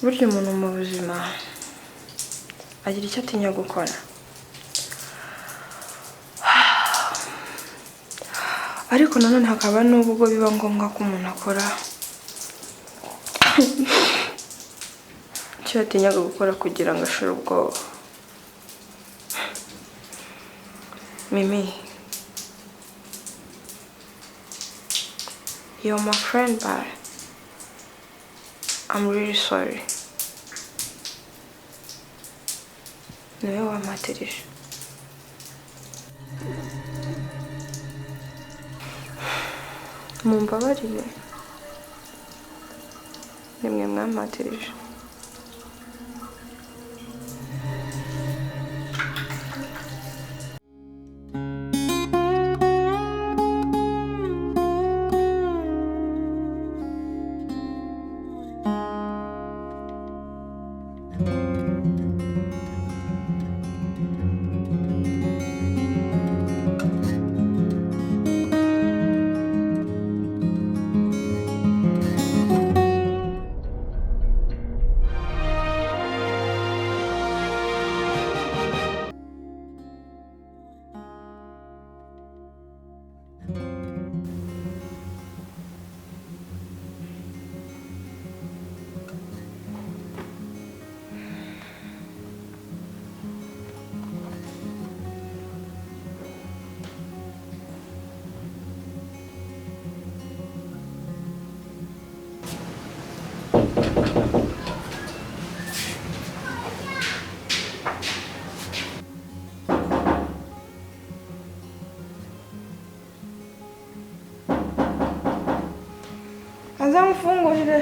Burya umuntu mu buzima agira icyo atinya gukora. Ariko nanone hakaba n'ubwo biba ngombwa ko umuntu akora icyo yatinyaga gukora kugira ngo ashire ubwoba. Mimi, you're my friend, but I'm really sorry. Niwe wampatirije. Mumbabarire. Nimwe mwampatirije. Azamufungurire.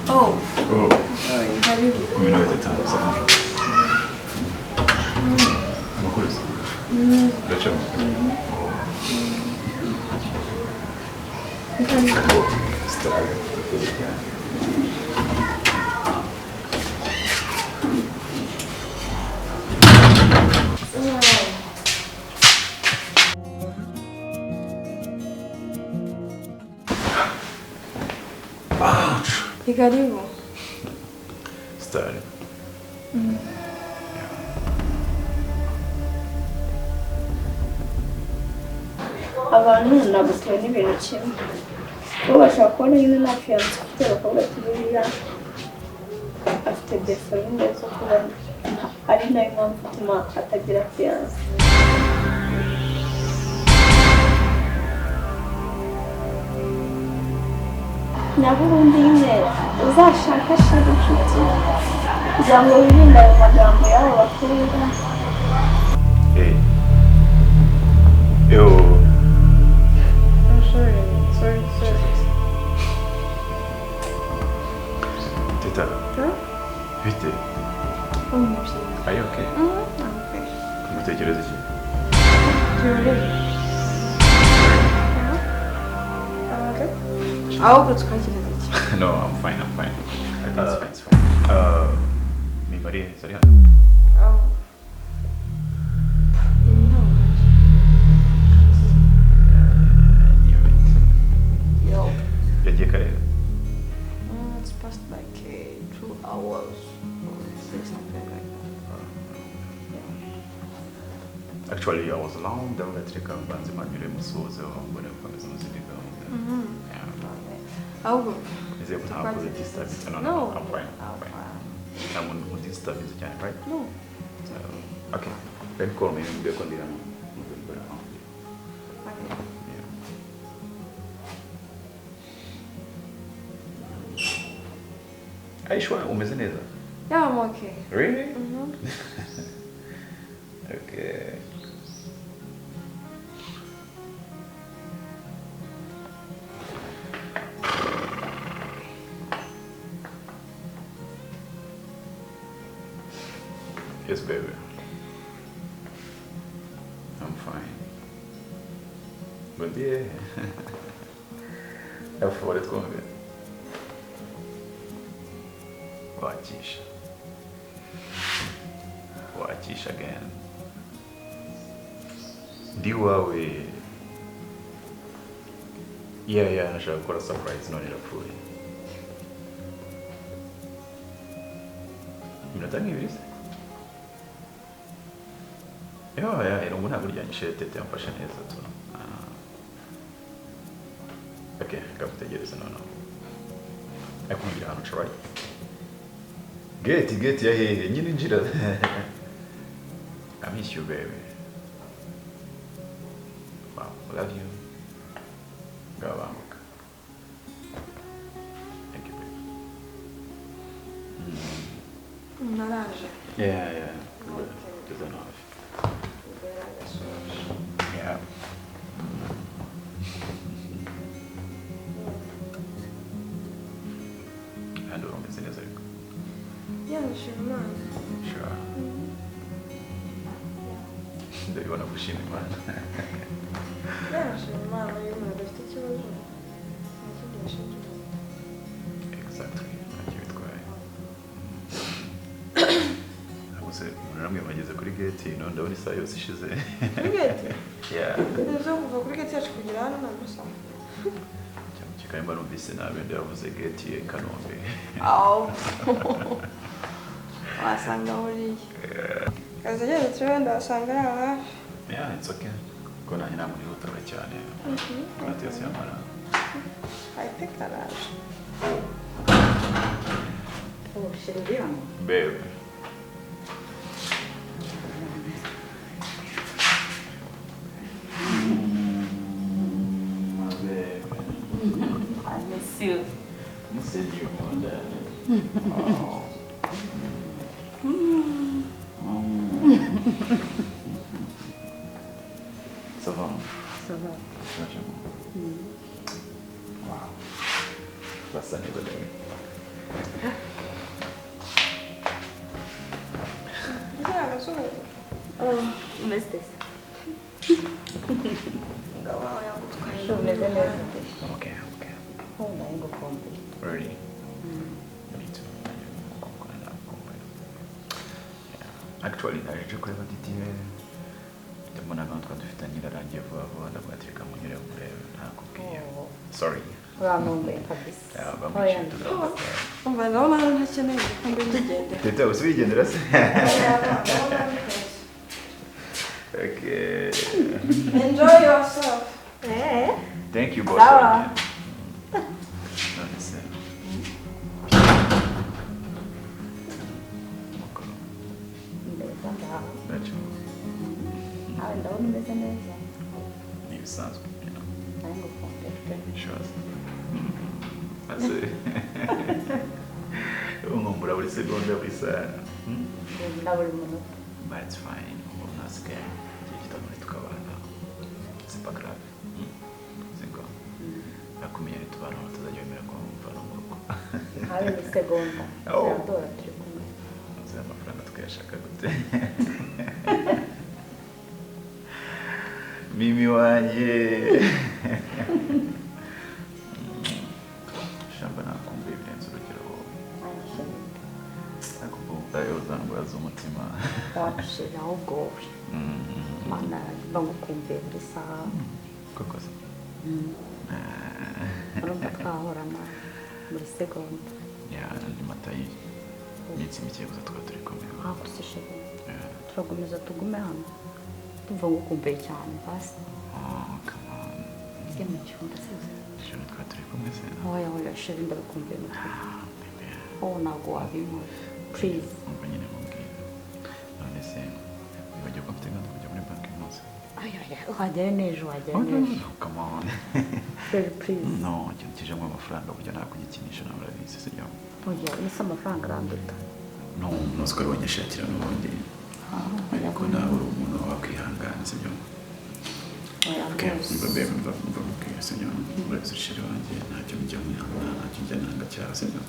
Oh. Oh. Sorry, karibu. 15 sawa. Amakuru se? Ndacamo. Ni karibu. Stari. Abantu ntabwo tubona ibintu kimwe. Bo bashobora kubona nyine nta fiyanse ufite bakavuga ati buriya afite defo nyine zo kuba ari nayo mpamvu ituma atagira fiyanse. Nabo ubundi nyine uzashakashake inshuti kugira ngo wirinde ayo magambo y'abo bakobwa. Hey. Yo. I'm sorry. Sorry, sorry. Teta. Huh? Bite. Oh, ni byiza. Are you okay? I'm okay. Mutekereza iki? Turareba. Okay. Ahubwo twakiriza iki? No, I'm fine, I'm fine. I think it's fine, it's fine. Mimari, sorry. Oh. No. Yo. Yagiye kare. It's past like 2 hours or something like that. Yeah. Actually, I was alone. Ndavuga ati reka mbanze mpanyure musuhuze mbone gukomeza muzindi gahunda. Yeah. Ahubwo Nizeye ko ntakoze disturbance. No, no, I'm fine. I'm fine. Ntabwo disturbance cyane, right? No. Okay. Then call me mbere ko ndira mu. Okay. Yeah. Are you sure umeze neza? Yeah, I'm okay. Really? Okay. Yes, baby. I'm fine. But yeah. Jag får det kommer. Wakisha. Wakisha again. Ndi wawe. Yeah, nashaka gukora surprise none irapfuye. Iminota nk'ibiri se? Yeah, irungu ntabwo ryanyishe tete yamfashe neza tu. Okay, ngagutegereza noneho. Ariko ngira ahantu uca right? Gate ya hehe, nyine injira. I miss you baby. Wow, love you. Ngabanguka. Thank you baby. Naraje. Yeah. Good. Enough. Yeah. And urumeze neza ariko. Yeah, ndashima Imana. Sure. Ndabibona gushima Imana. Yeah, ndashima Imana iyo umuntu adafite ikibazo nta kindi yashinja. Exactly. Ntacyo bitwaye. Gusa umuntu namwe bageze kuri gate none ndabona isaha yose ishize. Kuri gate? Yeah. Nizo kuva kuri gate yacu kugera hano ni amasaha. Cyangwa numvise nabi ndavuze gate ye Kanombe. Aw. Wasanga buriya. Kazi turebe ndasanga ari aho hafi. Yeah, it's okay. Ko nanjye ntabwo nihutaga cyane. Matiyasi yamara. I think araje. Oh, chérie, hano. Babe. My baby. I miss you. Miss you more, darling. Oh. Ça va? Ça va. Wow. Basa neza baby. Umeze neza. Umeze neza. Okay. Oh, ndagukumbuye. Really? Me too. Yeah. Actually, naje kureba Didier. Ndabona gahunda twari dufitanye irarangiye vuba vuba ndavuga ati reka munyure kureba ntakubwiye. Sorry. Urankumbuye kabisa. Umva ndabona hano ntakeneye igikombe ndigende. Tete usibigendera se? Okay. Enjoy yourself. Eh. Thank you boss. Sawa. None se. Ntacyo. Nawe ndabona umeze neza. Ni ibisanzwe. Ndagukumbuye pe. Sure. Ase. Unkumbura buri segonda buri saha. Na buri munota. But it's fine. Ubu nasigaye igihe gito tukabana. C'est pas grave. Siko. Nakumenya ntitubana tutazajya wemera ko mvana mu rugo. Habe ni segonda. Turadora turi kumwe. Nzi amafaranga tukayashaka gute. Mimi wanjye. Shamba nakumbuye birenze urugero wowe. Nakumbuye uzandwara z'umutima. Washira ahubwo wowe. Mana ndagukumbuye buri saha. Koko se? Urumva twahorana buri segonda. Yeah, ni matayi. Iminsi mike gusa twaba turi kumwe. Gusa chérie. Turakomeza tugume hano. Ndumva ngukumbuye cyane basi. Oh, come on. Tujye mu cyumba se. Ejo twaba turi kumwe se. Oya oya chérie ndagukumbuye n'ukuri. Oh ntabwo wabinkora. Please. Umva nyine mubwira. None se wibagiwe ko mfite gahunda kujya muri banki uyu munsi? Ay, wajyayo n'ejo wajyayo n'ejo. Come on. Chérie please. No, ikintu kijemo amafaranga burya ntabwo ugikinisha nawe urabizi sibyo? Oya, ese amafaranga aranduta. No, ntuzi ko ari wowe nyashakira n'ubundi. Ariko nawe uri umuntu wakwihangana sibyo? Okay, umva babe, umva mubwira sibyo? Urabizi chérie wanjye ntacyo njya mwihangana ntacyo njya nanga cyawe sibyo?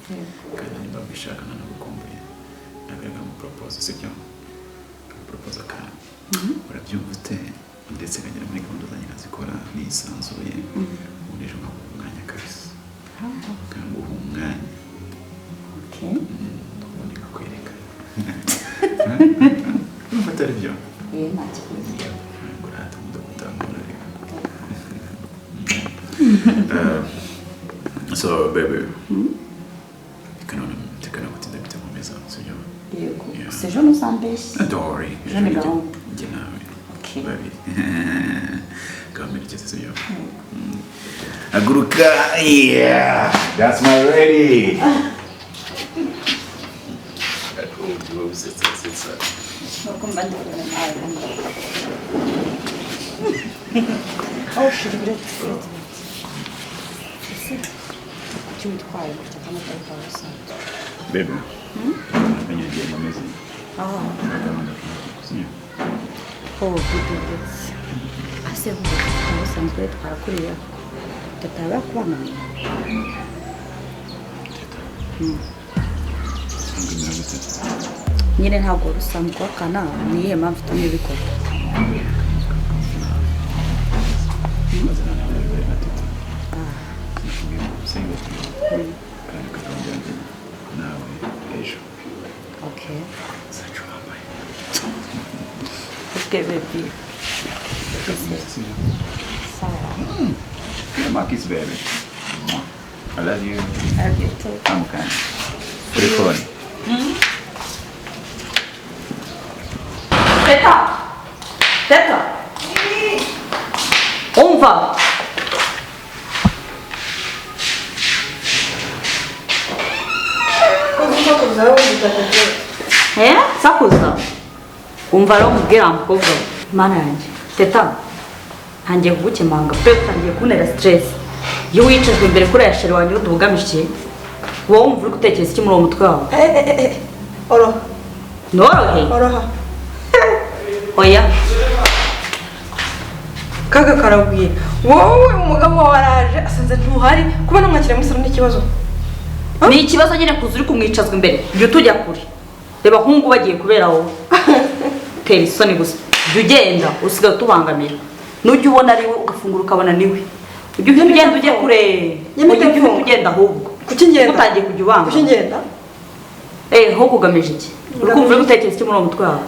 Kandi nimba mbishaka nanagukumbuye nabwo nkamupropose sibyo? Nkamupropose akantu. Urabyumva ute? Ndetse nkagera muri gahunda zanjye nkazikora nisanzuye ubundi ejo nkaguha umwanya kabisa. Nkaguha umwanya. Okay. atari byo. Nta kibazo. So baby, gutinda bite nkomeza, sibyo? Yego. Gusa ejo ntuzambeshye. Don't worry. Ejo ni gahunda. Njye nawe. Okay. Babiri. Gahunda sibyo? Haguruka. Yeah. That's my lady. Oh, shit, uretse. Ese kuki witwaye gutya kandi atari kwa busanzwe? Baby. Namenye igihe nkomeze. Oh, good. Ase kwa busanzwe witwara kuriya. Tata yakubangamiye. Tata. Nyine ntabwo rusanzwe wakana ni iyihe mpamvu itumye ubikora? Okay. Okay, baby. Sawa. Marcus, baby. I love you. I love you too. I'm okay. Put it on. Teta! Teta! Umva! Sakuza. Umva rero mubwira mukobwa. Mana yanjye. Teta. Ntangiye kugukemanga pe, utangiye kuntera stress. Iyo wicajwe imbere kuri ya sheri wanjye utubugamije, wowe wumva uri gutekereza iki muri uwo mutwe wawe? Oroha. Norohe? Oroha. Oya. Kaga karagwiye. Wowe umugabo wawe araje asanze ntuhari, kuba namwakira muri salo ni ikibazo. Ni ikibazo nyine kuza uri kumwicazwa imbere. Jya utujya kure. Reba nkungu bagiye kubera wowe. Tera isoni gusa. Jya ugenda usigaye utubangamira. Nujya ubona ari we ugafungura ukabona niwe. Ujya uhita ugenda ujye kure. Ujya uhita ugenda ahubwo. Kuki ngenda? Utangiye kujya ubanga. Kuki ngenda? Ho kugamije iki? Uri kumva uri gutekereza iki muri uwo mutwe wawe?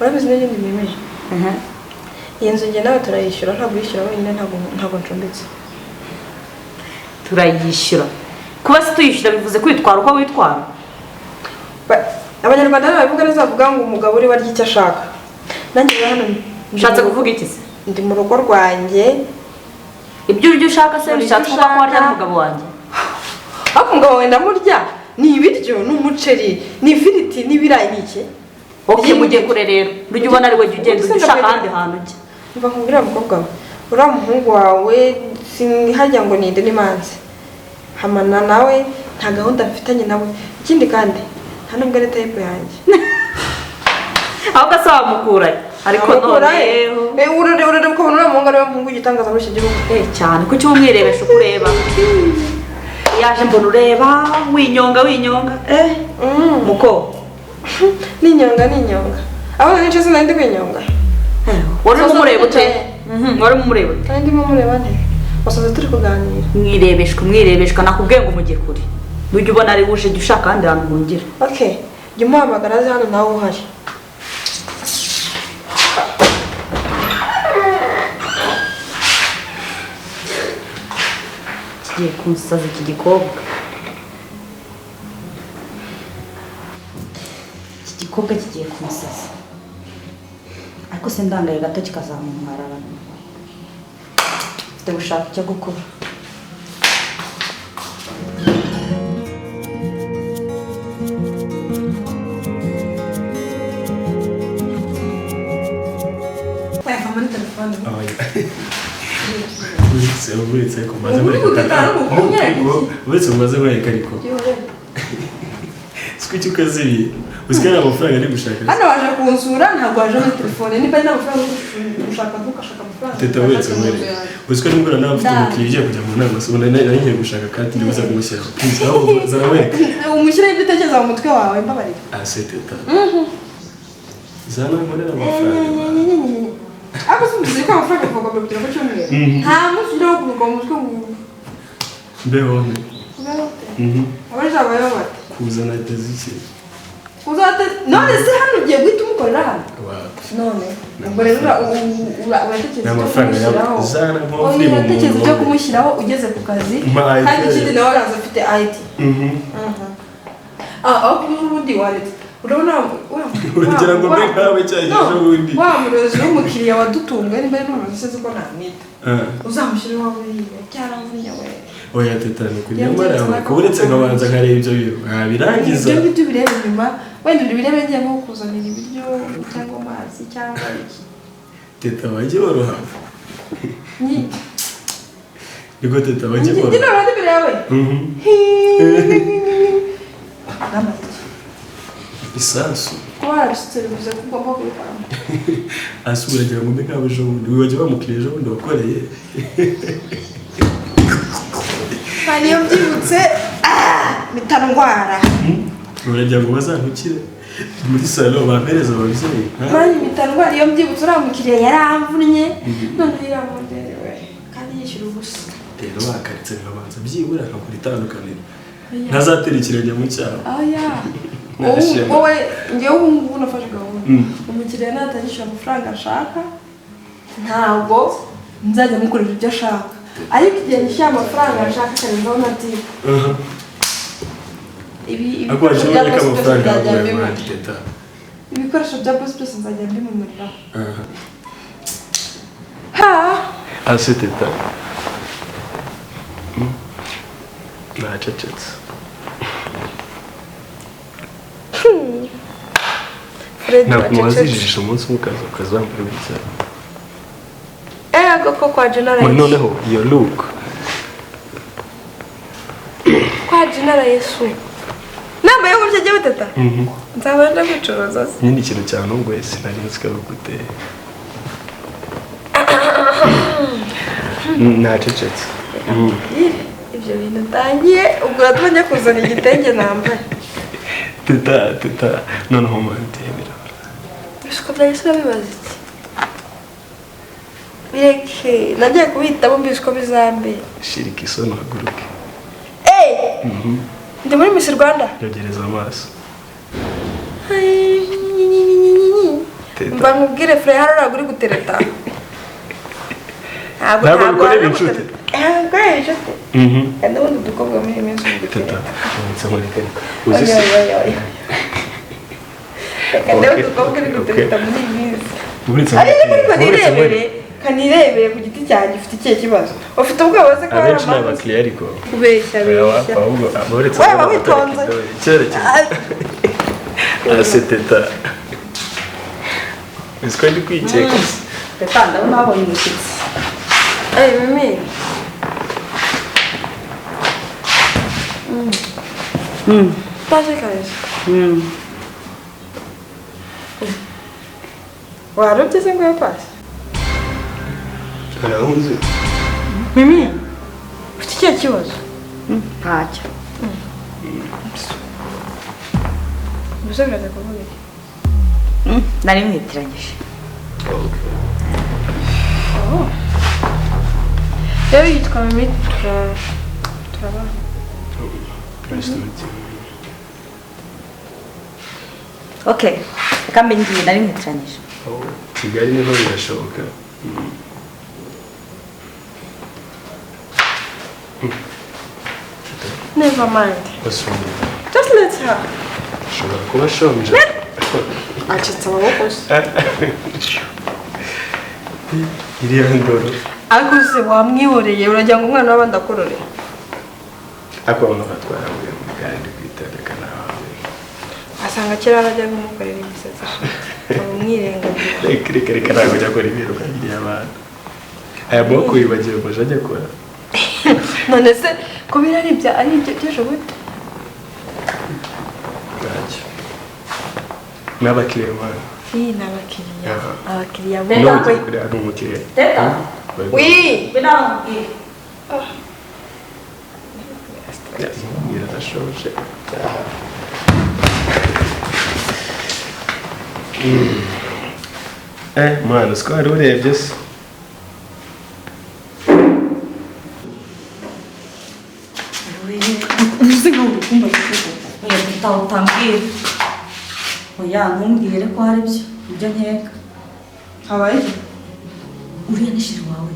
Urabizi n'ibindi nemeje. Iyi nzu njye nawe turayishyura, ntabwo uyishyura wenyine, ntabwo ncumbitse. Turayishyura. Kuba se tuyishyura bivuze kwitwara uko witwara? Abanyarwanda babivuga neza bavuga ngo umugabo uri barya icyo ashaka. Nanjye rero hano nshatse kuvuga iki se? Ndi mu rugo rwanjye. Ibyo urya ushaka se bishatse kuvuga ko warya n'umugabo wanjye? Ariko umugabo wawe ndamurya. Ni ibiryo, ni umuceri, ni ifiriti, ni ibirayi, ni iki? Okay, mujye kure rero. Ujye ubona ari we jya ugenda ujya ushaka ahandi hantu ujya. Mva nkubwira mukobwa we. Uriya muhungu wawe harya ngo ninde n'imanzi. Hamana nawe nta gahunda mfitanye nawe. Ikindi kandi nta nubwo ari type yanjye. Ahubwo se wamukura ariko none urareba ukabona uriya muhungu ari we muhungu w'igitangaza muri iki gihugu. Cyane kuki umwirebesha uko ureba? Yaje mbona ureba winyonga winyonga. Muko ninyonga ninyonga. Aho nico sinari ndi kwinyonga. Wari umureba ute? Wari umureba ute? Nari ndimo mureba nte? Wasanze turi kuganira. Mwirebeshwa mwirebeshwa nakubwiye ngo mujye kure. Nujya ubona ari wuje jya ushaka ahandi hantu uhungira. Okay. Jya umuhamagara aze hano nawe uhari. Kigiye kunsaza iki gikobwa. Iki gikobwa kigiye kunsaza. Ariko se ndangaye gato kikazamuntwara. Mfite gushaka icyo gukora. Uretse umaze mwereka ariko siko ukazibiye usikana amafaranga ari gushaka hano waje kunsura ntabwo waje muri telefone niba ari amafaranga gushaka ntukashaka amafaranga teta uretse mwereka uziko nimugora nawe mfite umukiriya ugiye kujya mu nama so nari ngiye gushaka kandi ndibuza kumushyira please aho zaramwereka umushyire ibyo utekereza mu mutwe wawe mbabarira ase teta zana nkorera amafaranga ariko simbizi ko amafaranga kuva ku biro cy'umweru nta munsi ujya wo kuruka mu mutwe ngo mbeho abaje abayo bate kuzana teziki Uzate none se hano ugiye guhita umukorera hano? None ubwo rero uratekereza Ni icyo amafaranga yawe. kumushyiraho. Zana nko Oya, free mu uratekereza muntu icyo wowe. kumushyiraho ugeze ku kazi. Ma ID. Kandi ikindi nawe araza afite ID. Ah, aho kuba ubundi waretse urabona Uragira ngo mbe nkawe cya gihe No, ejo bundi. wa murozi w'umukiriya wadutunga nimba ari n'umurozi sinzi ko namwita, uzamushyire iwawe buriya cyaramvunnye we. Oya teta, ni ukuri. Iyo Nyamara byose ko uretse nkabanza nkareba ibyo bintu nkabirangiza. Ibyo ngibyo ubirebe nyuma, wenda ubirebe ngiye nko kukuzanira ibiryo cyangwa amazi cyangwa iki. Teta wajye woroha. Nyi- Niko teta wajye Njye woroha. noneho imbere yawe. Namaze iki? Isasu. Kuba warabisutse bivuze ko ugomba kubikoramo. Ase uragira ngo mbe nkawe ejo bundi wibajya bamukiriya ejo bundi wakoreye. Kandi iyo mbyibutse mpita ndwara. Uragira ngo bazantukire muri salo bampereza ababyeyi, ha? Mani mpita ndwara iyo mbyibutse uriya mukiriya yaramvunnye, noneho iramunderewe kandi yishyura ubusa. Rero bakaritse nkabanza byibura nkakora itandukaniro ntazatera ikirenge mu cyaha. Oya. Narashima. Wowe, njyewe ubu ngubu nafashe gahunda. Umukiriya natanyishyura amafaranga ashaka, ntabwo nzajya mukorera ibyo ashaka, ariko igihe nishyuye amafaranga ashaka akarenzaho na tip, ibi Ariko waje ibikoresho bya ubonye ko boss byose amafaranga nzajya yaguye mbimurira. mani teta. Ibikoresho bya boss byose nzajya mbimumuriraho. Ha. Ase teta. Nacecetse. Fred. Ntabwo wacecetse. wazijijisha umunsi umwe ukaza ukazambara gutya. Ego ko kwa Jenara. Muri noneho iyo look. Kwa Jenara Yesu nambaye gutya jya bitata nzaba ndakwicuruza se. Nyine ikintu cyantunguye sinari nzi ko ari uguteye. Nacecetse. Ibyo bintu utangiye ubwo uratuma njya kuzana igitenge nambaye. Teta, teta, noneho mantebera. Ibisuko bya Yesu urabibaza iki? Bireke, nagiye kubihitamo mbizi ko bizambera. Shirika isoni uhaguruke. Eh! Ndi muri Miss Rwanda. Yogereza amaso. Teta. Mba nkubwire Fred, hano ntabwo uri gutereta. Ntabwo Ntabwo bikorera wari inshuti. gutereta. Ntabwo bikorera inshuti. Kandi ubundi udukobwa muri iyi minsi uri Teta, gutereta. uretse nkureke ariko. Uzi Oya, se? oya, oya. Reka ndebe Okay, udukobwa uri okay, gutereta muri iyi minsi. Uretse Ariko nkureke. ariko Uretse nirebere, nkureke. kanirebere ku giti cyanjye ufite ikihe kibazo? Ufite ubwoba se ko hari Abenshi ni amazi? abakiriya ariko. Kubeshya Oya, beshya. wapfa, ahubwo uretse Waba abana witonze. batareka icyerekezo. Ase teta. Uzi ko ndi kwikeka se? Teta, ndabona babonye umushyitsi. Eh, Mimi. Utaje kare. Warobye se ngo pasi? Urahunze. Mimi. Ufite ikihe kibazo? Ntacyo. Ubuse biraza kuvuga iki? Nari mwitiranyije. Okay. Rero yitwa Mimi turabana. Nice to meet you. Okay, reka mbe ngiye, nari mwitiranyije. Oh, Kigali niho birashoboka. Never mind. What's wrong? Just let her. Ashobora kuba ashonje. Acitse amaboko se. Iriya ndoro. Ariko se wamwihoreye, uragira ngo umwana w'abandi akorore? Ariko bamwe batwara muri gare ndi kwitereka nawe. Asanga kera arajya kumukorera imisatsi umwirengagiza. Reka reka reka, ntabwo ajya akora ibintu biriya abantu. Aya maboko wibagiwe ngo ajya akora. None se ko biri ari ibya ari ibyo by'ejo bundi? Ntacyo. N'abakiriya bana. Iyi ni abakiriya. Aha. Abakiriya N'ubu bo. ugiye kureba ni umukiriya. Teta. Wi. Ngwino hano nkubwire. Mbwira adashonje. Eh, mwana, siko wari urebye se? Uzi nkaho urukumba kuko utambwira. Oya, ntumbwire ko hari byo ibyo nkeka. Habaye iki? Uriya ni chéri wawe.